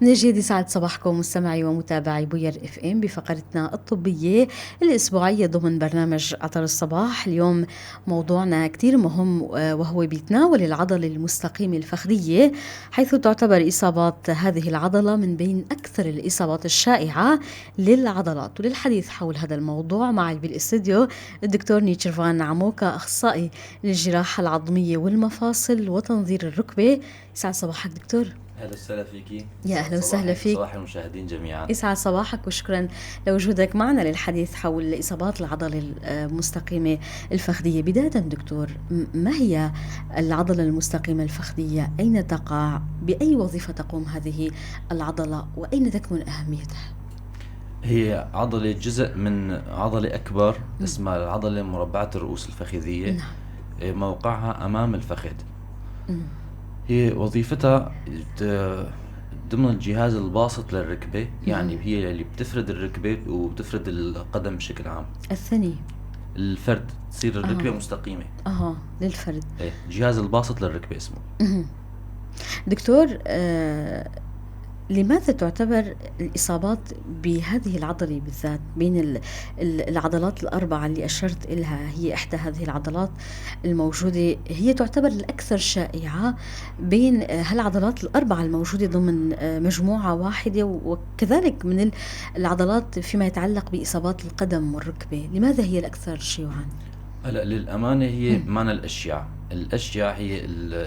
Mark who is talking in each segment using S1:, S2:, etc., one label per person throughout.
S1: من جديد يسعد صباحكم مستمعي ومتابعي بوير FM بفقرتنا الطبية الاسبوعية ضمن برنامج عطر الصباح. اليوم موضوعنا كتير مهم، وهو بيتناول العضلة المستقيمة الفخذية، حيث تعتبر إصابات هذه العضلة من بين أكثر الإصابات الشائعة للعضلات. وللحديث حول هذا الموضوع معي بالاستديو الدكتور نيتشرفان عموكا، أخصائي للجراحة العظمية والمفاصل وتنظير الركبة. يسعد صباحك دكتور.
S2: اهلا وسهلا فيكي.
S1: يا اهلا وسهلا فيك.
S2: صباح المشاهدين جميعا.
S1: يسعد صباحك وشكرا لوجودك معنا للحديث حول اصابات العضلة المستقيمة الفخذيه. بداية دكتور، ما هي العضلة المستقيمة الفخذيه؟ اين تقع؟ باي وظيفة تقوم هذه العضلة؟ واين تكمن اهميتها؟
S2: هي عضلة جزء من عضلة اكبر اسمها العضلة مربعه الرؤوس الفخذيه. نعم. موقعها امام الفخذ. هي وظيفتها ضمن الجهاز الباسط للركبة، يعني هي اللي بتفرد الركبة وبتفرد القدم بشكل عام.
S1: الثني.
S2: الفرد، تصير الركبة مستقيمة.
S1: للفرد.
S2: ايه، الجهاز الباسط للركبة اسمه.
S1: دكتور، لماذا تعتبر الإصابات بهذه العضلة بالذات بين العضلات الأربعة اللي أشرت إلها، هي إحدى هذه العضلات الموجودة، هي تعتبر الأكثر شائعة بين هالعضلات الأربعة الموجودة ضمن مجموعة واحدة، وكذلك من العضلات فيما يتعلق بإصابات القدم والركبة، لماذا هي الأكثر شيوعا؟
S2: هلا للأمانة هي معنى الأشياء، الأشياء هي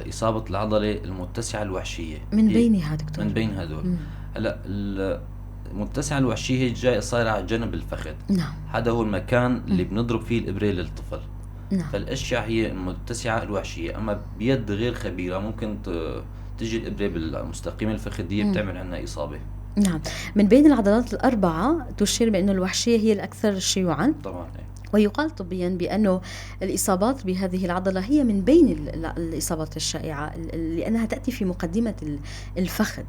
S2: إصابة العضلة المتسعة الوحشية.
S1: من بينها دكتور؟
S2: من بين هدول. هلا المتسعة الوحشية هي جاي صايرة على جنب الفخذ.
S1: نعم.
S2: هذا هو المكان اللي بنضرب فيه الإبرة للطفل.
S1: نعم.
S2: فالأشياء هي المتسعة الوحشية، أما بيد غير خبيرة ممكن تجي الإبرة بالمستقيمة الفخذية بتعمل عندنا إصابة.
S1: نعم. من بين العضلات الأربعة تشير بأنه الوحشية هي الأكثر شيوعا.
S2: طبعا.
S1: ويقال طبيا بأنه الإصابات بهذه العضلة هي من بين الإصابات الشائعة لأنها تأتي في مقدمة الفخذ،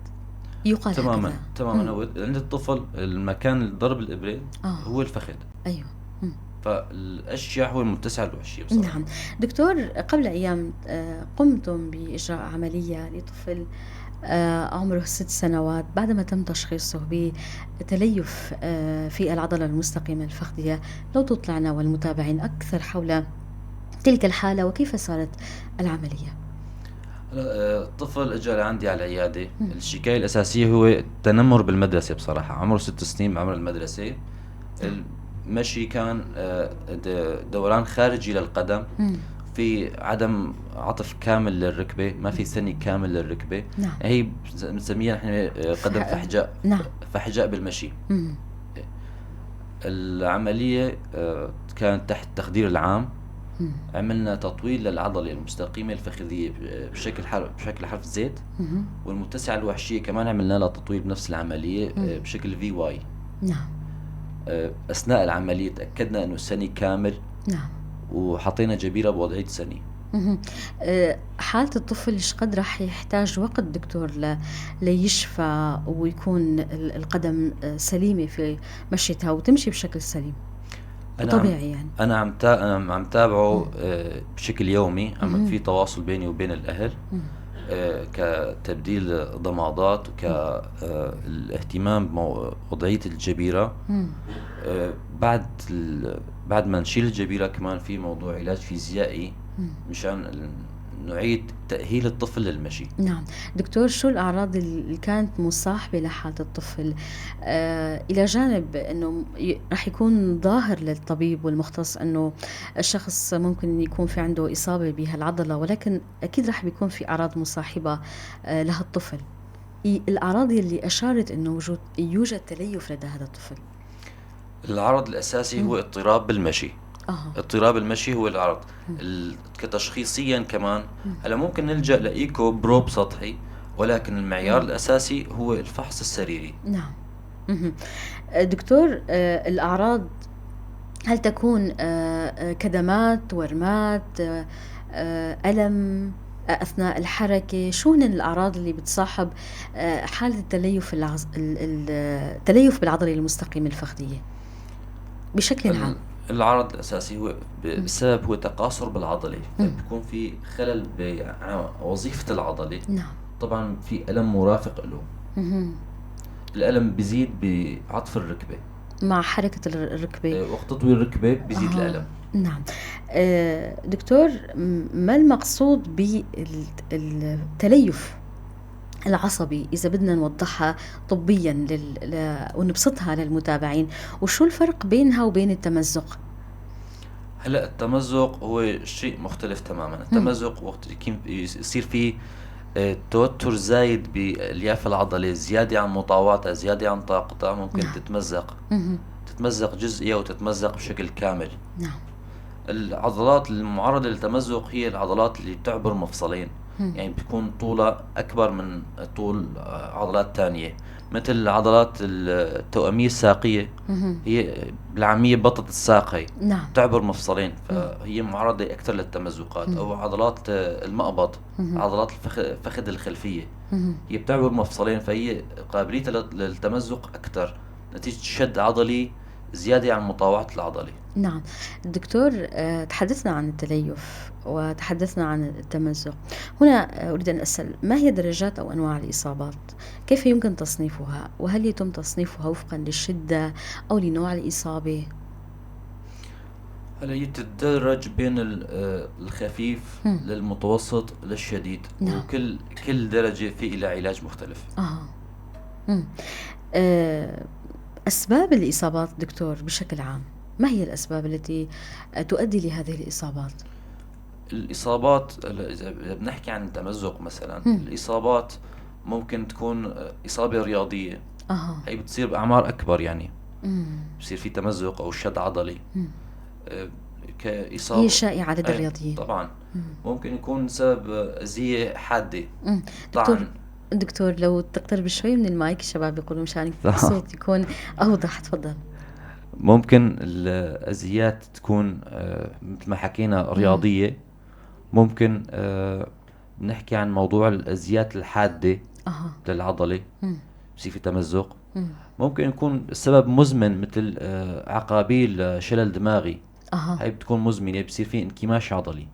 S1: يقال
S2: تماما
S1: هكذا.
S2: تماما. عند الطفل المكان ضرب الإبرة هو الفخذ.
S1: أيوه.
S2: فالأشياء هو المتسعة الوحشية بصراحة.
S1: نعم. دكتور، قبل أيام قمتم بإجراء عملية لطفل عمره 6 سنوات بعدما تم تشخيصه بتليف في العضلة المستقيمة الفخذية. لو تطلعنا والمتابعين أكثر حول تلك الحالة وكيف صارت العملية؟
S2: الطفل اجى لعندي على العيادة. الشكاية الأساسية هو التنمر بالمدرسة بصراحة، عمره 6 سنين بعمر المدرسة. المشي كان دوران خارجي للقدم، في عدم عطف كامل للركبة، ما في ثني كامل للركبة.
S1: نعم.
S2: هي بنسميها نحن قدم فحجاء.
S1: نعم.
S2: فحجاء بالمشي. العملية كانت تحت التخدير العام. عملنا تطويل للعضلة المستقيمة الفخذية بشكل حرف زد، والمتسعة الوحشية كمان عملنا لها تطويل بنفس العملية بشكل VY.
S1: نعم.
S2: أثناء العملية تأكدنا أنه الثني كامل.
S1: نعم.
S2: وحطينا جبيرة بوضعية ثني.
S1: حالة الطفل شقد رح يحتاج وقت دكتور ليشفى ويكون القدم سليمة في مشيتها وتمشي بشكل سليم طبيعي؟ يعني
S2: أنا عم تابعه بشكل يومي، عم في تواصل بيني وبين الأهل، كتبديل ضمادات، كالاهتمام بوضعية الجبيرة. بعد ما نشيل الجبيرة كمان في موضوع علاج فيزيائي مشان نعيد تأهيل الطفل للمشي.
S1: نعم. دكتور، شو الأعراض اللي كانت مصاحبة لحالة الطفل؟ إلى جانب أنه رح يكون ظاهر للطبيب والمختص أنه الشخص ممكن يكون في عنده إصابة بهالعضلة، ولكن أكيد رح بيكون في أعراض مصاحبة لها الطفل. الأعراض اللي أشارت أنه يوجد تليف لدى هذا الطفل؟
S2: العرض الأساسي هو اضطراب بالمشي. اضطراب المشي هو العرض. كتشخيصيا كمان هلا ممكن نلجأ ل echo probe سطحي، ولكن المعيار الأساسي هو الفحص السريري.
S1: نعم. دكتور، الأعراض هل تكون كدمات، ورمات، ألم أثناء الحركة؟ شو هن الأعراض اللي بتصاحب حالة التليف التليف بالعضلة المستقيمة الفخذية بشكل عام؟
S2: العرض الأساسي هو السبب هو تقاصر بالعضلة، فبيكون في خلل بوظيفة العضلة.
S1: نعم.
S2: طبعا في ألم مرافق له. الألم بيزيد بعطف الركبة
S1: مع حركة الركبة.
S2: وقت تطوي الركبة بيزيد الألم.
S1: نعم. دكتور، ما المقصود بالتليف العصبي إذا بدنا نوضحها طبيا ونبسطها للمتابعين، وشو الفرق بينها وبين التمزق؟
S2: هلا التمزق هو شيء مختلف تماما. التمزق وقت يصير فيه توتر زايد بالياف العضلة، زيادة عن مطاوعتها، زيادة عن طاقتها، ممكن تتمزق. تتمزق جزئية وتتمزق بشكل كامل. العضلات المعرضة للتمزق هي العضلات اللي بتعبر مفصلين، يعني بتكون طولها أكبر من طول عضلات تانية، مثل العضلات التوأمية الساقية، هي بالعامية بطة الساق، هي بتعبر مفصلين، فهي معرضة أكثر للتمزقات. أو عضلات المقبض، عضلات الفخذ الخلفية، هي بتعبر مفصلين، فهي قابليتها للتمزق أكثر نتيجة شد عضلي زيادة عن مطاوعة العضلة.
S1: نعم دكتور، تحدثنا عن التليف وتحدثنا عن التمزق. هنا أريد أن أسأل، ما هي درجات أو أنواع الإصابات؟ كيف يمكن تصنيفها؟ وهل يتم تصنيفها وفقا للشدة أو لنوع الإصابة؟
S2: هلا هي بتتدرج بين الخفيف للمتوسط للشديد. وكل درجة في إلها علاج مختلف.
S1: أسباب الإصابات دكتور بشكل عام، ما هي الأسباب التي تؤدي لهذه الإصابات؟
S2: الإصابات إذا بنحكي عن التمزق مثلا، الإصابات ممكن تكون إصابة رياضية. هي بتصير بأعمار أكبر، يعني بصير في تمزق أو شد عضلي. كإصابة
S1: هي شائعة لدى الرياضيين.
S2: طبعا. ممكن يكون سبب أذية حادة.
S1: دكتور لو تقترب شوي من المايك، الشباب يقولوا مشان الصوت يكون أوضح. تفضل.
S2: ممكن الأذيات تكون مثل ما حكينا رياضية. ممكن نحكي عن موضوع الأذيات الحادة للعضلة، بصير في تمزق. ممكن يكون السبب مزمن مثل عقابيل شلل دماغي. هاي بتكون مزمنة، بصير في انكماش عضلي.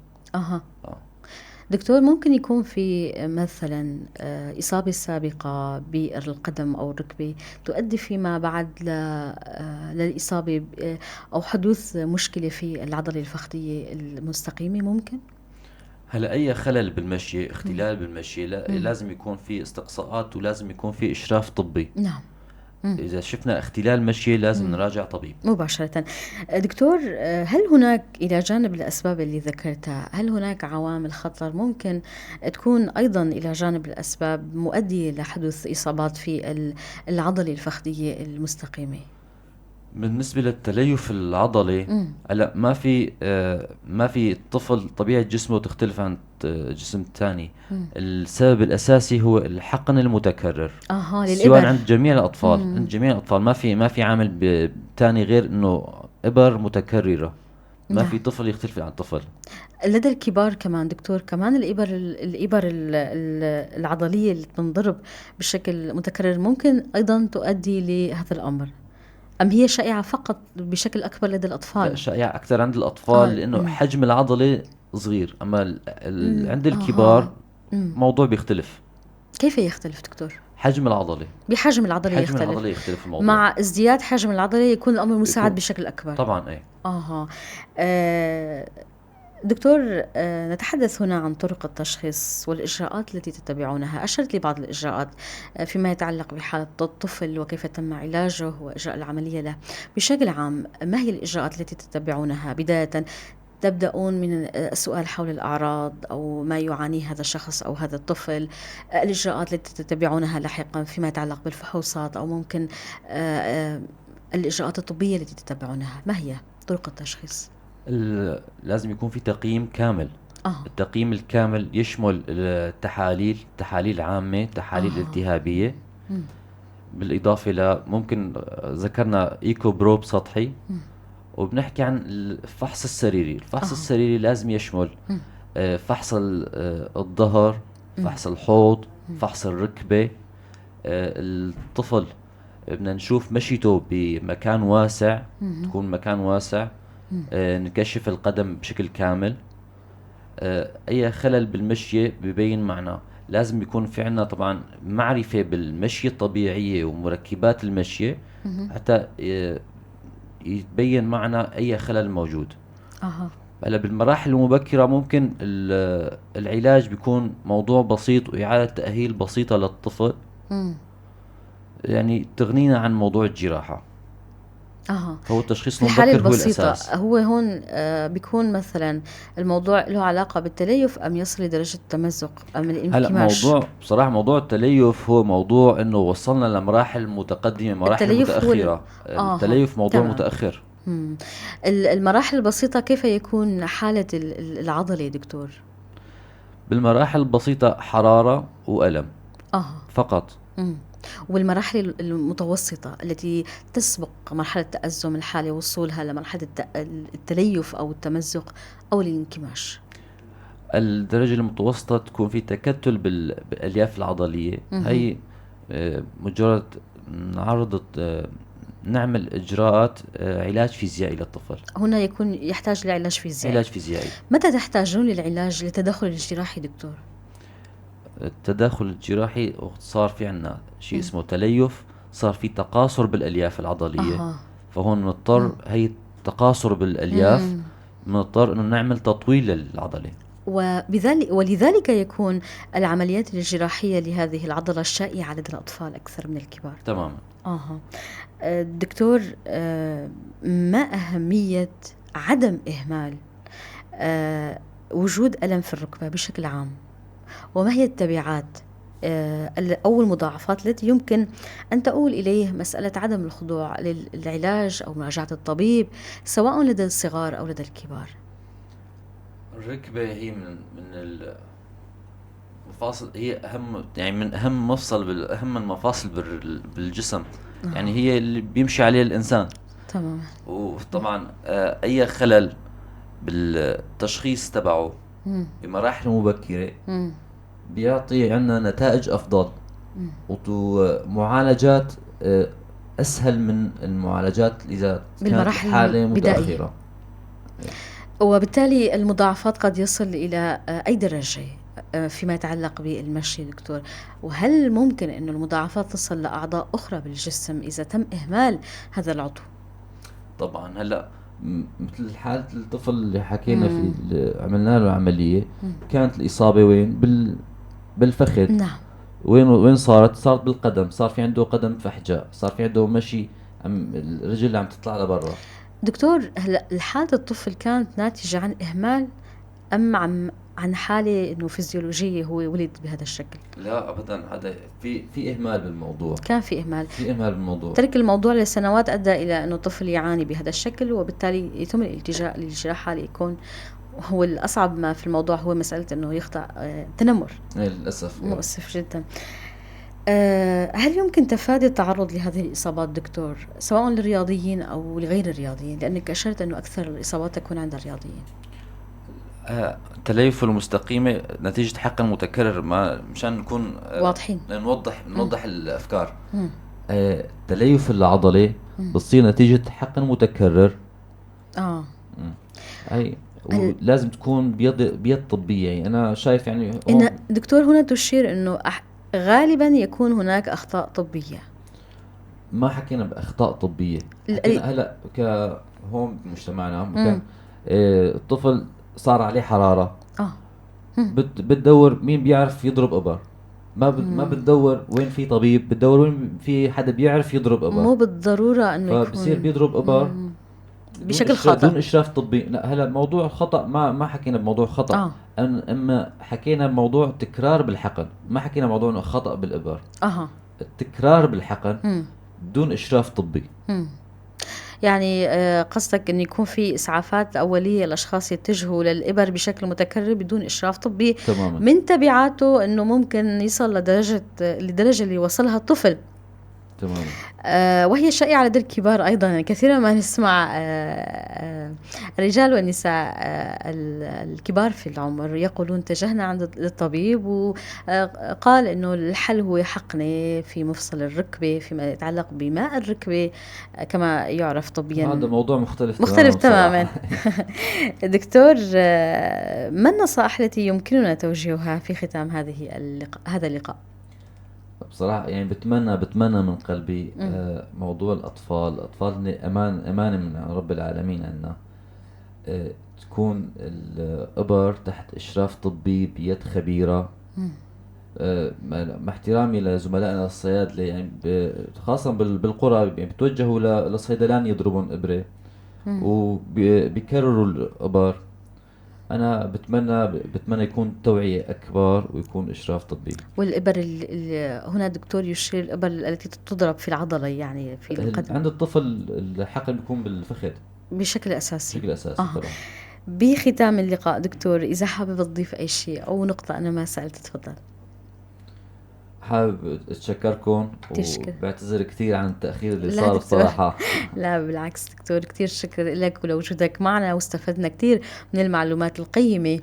S1: دكتور، ممكن يكون في مثلا إصابة سابقة بالقدم أو الركبة تؤدي فيما بعد للإصابة أو حدوث مشكلة في العضلة الفخذية المستقيمة؟ ممكن؟
S2: هلا أي خلل بالمشي، اختلال بالمشي، لازم يكون في استقصاءات ولازم يكون في إشراف طبي. إذا شفنا اختلال مشي لازم نراجع طبيب
S1: مباشرة. دكتور، هل هناك إلى جانب الأسباب اللي ذكرتها، هل هناك عوامل خطر ممكن تكون أيضا إلى جانب الأسباب مؤدية لحدوث إصابات في العضلة الفخذية المستقيمة؟
S2: بالنسبة للتليف العضلي، هلا ما في طفل طبيعة جسمه تختلف عن جسم الثاني. السبب الأساسي هو الحقن المتكرر.
S1: للإبر.
S2: سواء عند جميع الأطفال. عند جميع الأطفال ما في عامل ثاني غير إنه إبر متكررة. ما في طفل يختلف عن طفل.
S1: لدى الكبار كمان دكتور، كمان الإبر العضلية اللي بتنضرب بشكل متكرر ممكن أيضا تؤدي لهذا الأمر، أم هي شائعة فقط بشكل أكبر لدى الأطفال؟
S2: لا، شائعة أكثر عند الأطفال، لأنه حجم العضلة صغير، أما عند الكبار موضوع بيختلف.
S1: كيف يختلف دكتور؟
S2: حجم العضلة.
S1: بحجم العضلة
S2: حجم
S1: يختلف.
S2: العضلة يختلف الموضوع.
S1: مع ازدياد حجم العضلة يكون الأمر مساعد بشكل أكبر.
S2: طبعاً، إيه.
S1: دكتور، نتحدث هنا عن طرق التشخيص والإجراءات التي تتبعونها. أشرت لبعض الإجراءات فيما يتعلق بحالة الطفل وكيف تم علاجه وإجراء العملية له. بشكل عام ما هي الإجراءات التي تتبعونها؟ بداية تبدأون من السؤال حول الأعراض أو ما يعانيه هذا الشخص أو هذا الطفل، الإجراءات التي تتبعونها لاحقا فيما يتعلق بالفحوصات أو ممكن الإجراءات الطبية التي تتبعونها، ما هي طرق التشخيص؟
S2: لازم يكون في تقييم كامل. التقييم الكامل يشمل التحاليل، تحاليل عامة، تحاليل التهابية. بالإضافة لممكن ذكرنا إيكو بروب سطحي. وبنحكي عن الفحص السريري. الفحص السريري لازم يشمل، فحص الظهر، فحص الحوض، فحص الركبة. الطفل بدنا نشوف مشيته بمكان واسع، تكون مكان واسع. نكشف القدم بشكل كامل. أي خلل بالمشي ببين معنا. لازم يكون في عنا طبعا معرفة بالمشي الطبيعية ومركبات المشي حتى يتبين معنا أي خلل موجود. هلا بالمراحل المبكرة ممكن العلاج بيكون موضوع بسيط وإعادة تأهيل بسيطة للطفل. يعني تغنينا عن موضوع الجراحة. فهو التشخيص المبكر هو الأساس.
S1: هو هون بيكون مثلا الموضوع له علاقة بالتليف أم يصل لدرجة التمزق أم الانكماش؟
S2: هلا بصراحة موضوع التليف هو موضوع إنه وصلنا لمراحل متقدمة، مراحل متأخرة. التليف موضوع متأخر.
S1: المراحل البسيطة كيف يكون حالة العضلة دكتور؟
S2: بالمراحل البسيطة حرارة وألم فقط.
S1: والمراحل المتوسطة التي تسبق مرحلة تأزم الحالة وصولها لمرحلة التليف أو التمزق أو الانكماش؟
S2: الدرجة المتوسطة تكون في تكتل بالألياف العضلية. هي مجرد نعرض نعمل إجراءات علاج فيزيائي للطفل.
S1: هنا يكون يحتاج لعلاج فيزيائي.
S2: علاج فيزيائي.
S1: متى تحتاجون للعلاج للتدخل الجراحي دكتور؟
S2: التدخل الجراحي صار في عنا شيء اسمه تليف، صار في تقاصر بالألياف العضلية. فهون نضطر هي التقاصر بالألياف نضطر إنه نعمل تطويل للعضلة.
S1: ولذلك يكون العمليات الجراحية لهذه العضلة الشائعة لدى الأطفال أكثر من الكبار.
S2: تماما.
S1: دكتور، ما أهمية عدم إهمال وجود ألم في الركبة بشكل عام؟ وما هي التبعات أو المضاعفات التي يمكن أن تؤول إليه مسألة عدم الخضوع للعلاج أو مراجعة الطبيب سواء لدى الصغار أو لدى الكبار؟
S2: الركبة هي من المفاصل، هي أهم، يعني من أهم مفصل أهم المفاصل بالجسم. يعني هي اللي بيمشي عليه الإنسان.
S1: تمام.
S2: وطبعا أي خلل بالتشخيص تبعه بمراحل مبكرة بيعطي عنا نتائج أفضل ومعالجات أسهل من المعالجات إذا كانت الحالة متأخرة.
S1: وبالتالي المضاعفات قد يصل إلى أي درجة فيما يتعلق بالمشي دكتور؟ وهل ممكن أن المضاعفات تصل لأعضاء أخرى بالجسم إذا تم إهمال هذا العضو؟
S2: طبعا هلأ مثل حالة الطفل اللي حكينا فيه اللي عملنا له عملية، كانت الإصابة وين؟ بالفخذ.
S1: نعم.
S2: وين صارت؟ صارت بالقدم، صار في عنده قدم فحجاء، صار في عنده مشي، الرجل عم تطلع لبرا.
S1: دكتور، هلا حالة الطفل كانت ناتجة عن إهمال أم عن حالة إنه فيزيولوجية هو ولد بهذا الشكل؟
S2: لا أبدا، هذا في إهمال بالموضوع.
S1: كان في إهمال.
S2: في إهمال بالموضوع.
S1: ترك الموضوع لسنوات أدى إلى إنه الطفل يعاني بهذا الشكل، وبالتالي يتم الالتجاء للجراحة ليكون هو الأصعب ما في الموضوع هو مسألة إنه يخضع تنمر.
S2: للأسف.
S1: مؤسف جدا. هل يمكن تفادي التعرض لهذه الإصابات دكتور، سواء للرياضيين أو لغير الرياضيين؟ لأنك أشرت أنه أكثر الإصابات تكون عند الرياضيين.
S2: التليف المستقيمة نتيجة حقن متكرر، ما مشان نكون
S1: واضحين،
S2: نوضح الأفكار. التليف العضلي بتصير نتيجة حقن متكرر. أي ولازم تكون بيد طبية. يعني أنا شايف يعني
S1: إن دكتور هنا تشير أنه غالبا يكون هناك أخطاء طبية.
S2: ما حكينا بأخطاء طبية. هلا كهون بمجتمعنا الطفل صار عليه حرارة، بتدور مين بيعرف يضرب إبر، ما بتدور وين في طبيب، بتدور وين في حدا بيعرف يضرب إبر.
S1: مو بالضرورة إنه يكون،
S2: فبصير بيضرب إبر
S1: بشكل خاطئ
S2: دون إشراف طبي. لا هلا موضوع الخطأ ما حكينا بموضوع خطأ. أما حكينا بموضوع تكرار بالحقن، ما حكينا موضوع إنه خطأ بالإبر. التكرار بالحقن بدون إشراف طبي.
S1: يعني قصدك أن يكون في إسعافات أولية الأشخاص يتجهوا للإبر بشكل متكرر بدون إشراف طبي.
S2: تماما.
S1: من تبعاته أنه ممكن يصل لدرجة اللي وصلها الطفل
S2: تماما.
S1: وهي شائعة لدى الكبار أيضا، يعني كثيرا ما نسمع الرجال والنساء الكبار في العمر يقولون اتجهنا عند الطبيب وقال إنه الحل هو حقنة في مفصل الركبة فيما يتعلق بماء الركبة كما يعرف طبيا.
S2: هذا موضوع مختلف
S1: مختلف تماما. دكتور، ما النصائح التي يمكننا توجيهها في ختام هذا اللقاء؟
S2: بصراحة يعني بتمنى من قلبي موضوع الأطفال أمانة من رب العالمين عنا، تكون الإبر تحت إشراف طبي بيد خبيرة. مع احترامي لزملائنا الصيادلة، يعني خاصة بالقرى، يعني بتوجهوا لصيدلان يضربون إبرة وبيكرروا الإبر. أنا بتمنى يكون توعية أكبر ويكون إشراف طبي.
S1: والإبر هنا دكتور يشير الإبر التي تضرب في العضلة، يعني في القدم.
S2: عند الطفل الحقن بيكون بالفخذ
S1: بشكل أساسي.
S2: بشكل أساسي طبعا.
S1: بختام اللقاء دكتور، إذا حابب تضيف أي شيء أو نقطة أنا ما سألت تفضل.
S2: حابب أتشكركم وبعتذر كثير عن التأخير اللي صار بصراحة.
S1: لا بالعكس دكتور، كثير شكر لك ولوجودك معنا، واستفدنا كثير من المعلومات القيمة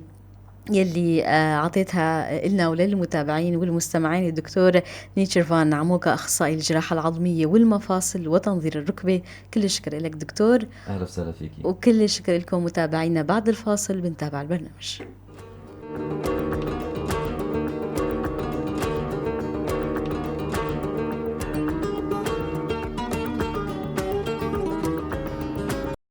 S1: يلي عطيتها لنا وللمتابعين والمستمعين. الدكتور نيتشرفان عموكا، أخصائي الجراحة العظمية والمفاصل وتنظير الركبة، كل الشكر لك دكتور.
S2: أهلا وسهلا فيكي.
S1: وكل الشكر لكم متابعينا. بعد الفاصل بنتابع البرنامج.